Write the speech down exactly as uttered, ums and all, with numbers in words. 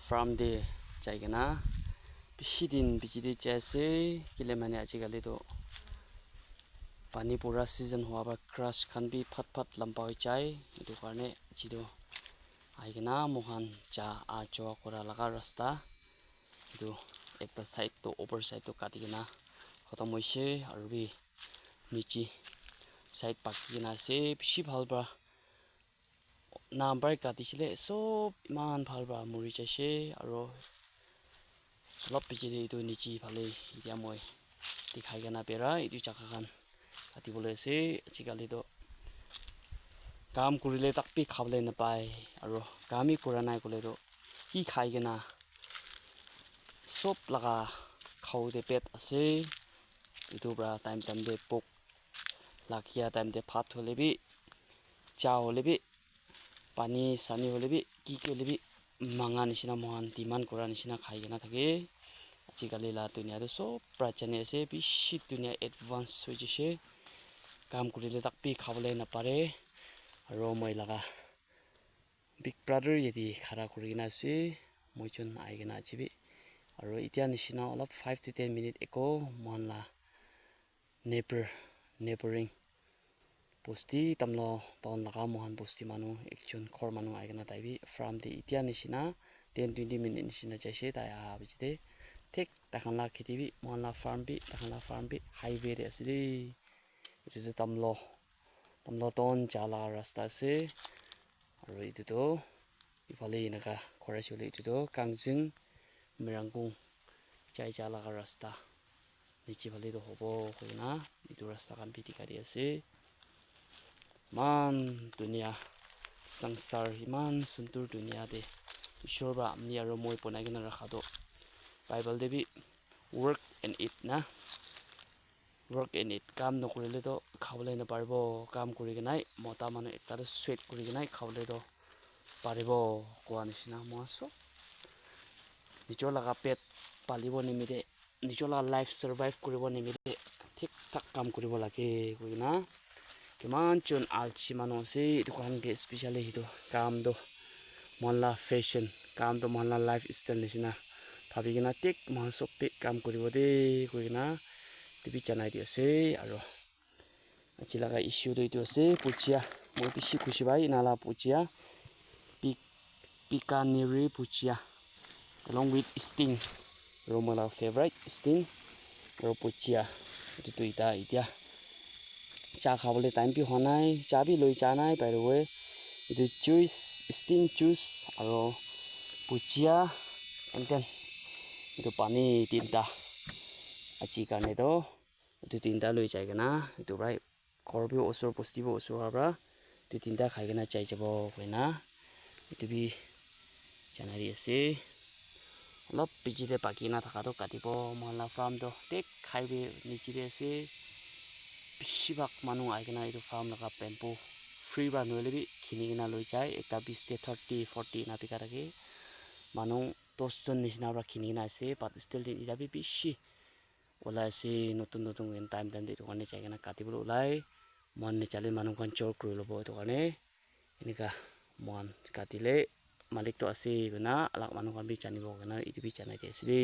farm te jai kena bishi din bichi te jai ase, kile mane ajikali toh pani pura season howa para grass khan bi phat phat lamba hoi jai, etu karne aji toh ahi kena moikhan ja a jua kura laga rasta etu ekta side toh upor side toh kati kena khotom hoishe aru bi niche side paki kena ase bishi bhal para. Number kati shile sob eman bhal para muri jaise aro olop piche te etu niche phale etia moi dikhai kena bera etu jaga khan kati bole ase. Ajikali toh kam kurile tak bi khabole napai aro kam bi kura nai koile toh ki khai kena sob laga khao te pet ase. Etu para time time te pok lagia time te bhat hoile bi, cha hoile bi, pani sani hoile bi, ki ki hoile bi manga nishina moikhan demand kura nishina khai kena thake. Ajikali la dunia tu sob para jani ase, bishi dunia advance hoi jaise. Kam kurile tak bi khabole napare. Aro moi laga big brother yate khara kuri kena ase. Moi jun ahi kena aji bi. Aro etia nishina olop five to ten minute ago moikhan la neighbor, neighboring bosti Tamlo town laga moikhan bosti manu ekjon ghor manu ahi kena tai bi farm te etia nishina ten twenty minute nishina jaise tai aha piche te. Thik tai khan la kheti bi, moikhan la farm bi, tai khan la farm bi highway te ase de. Etu ase Tamlo, Tamlo town ja laga rasta ase. Aro etu toh ephale eneka ghor ase koile etu toh Kangzing Merangkung jai ja laga rasta niche phale toh hobo koina etu rasta khan bi dikhai di ase. Eman dunia sansar, eman sundur dunia te Ishwar para apni aro moi bonai kena rakha toh Bible te bi work and eat na. Work and eat, kam nokurile toh khabole naparibo, kam kuri kenai mota manu ekta toh sweat kuri kenai khabole toh paribo koa nishina moikhan sob nijor laga pet palibo nimite, nijor laga life survive kuribo nimite thik thak kam kuribo lage koina kiman jon alsi manu ase etu khan ke especially etu kam toh moikhan la fashion, kam toh moikhan la lifestyle nishina bhabi kena thik moikhan sob bi kam kuribo de koina etu bi janai di ase. Aro aji laga issue toh etu ase bhujia, moi bishi khushi pai ena la bhujia, bi-, bikaneri bhujia along with sting, aro moi la favorite sting aro bhujia. Etu duita etia cha khabole time bi hwa nai, cha bi loi ja nai by the way. Etu juice, sting juice aro bhujia and then etu pani tinta aji karne toh etu tinta loi jai kena etu para ghor bi osor bosti bi osor para etu tinta khai kena jai jabo koina etu bi janai di ase. Olop piche te baki na thaka toh katibo, moikhan la farm toh thik highway niche te ase. Bishi bhag manu ahi kena etu farm laga bamboo free para nohoile bi khini kena loi jai, ekta bis te thirty, forty ena bika thake. Manu dos jon nishina para khini kena ase but still etia bi bishi olai ase notun notun hoikena time time te etu karne jai kena kati bole olai. Moikhan najale manu khan chor kuri lobo etu karne enika moikhan kati le malik toh ase koina alak manu khan bi janibo koina etu bi janai di ase de.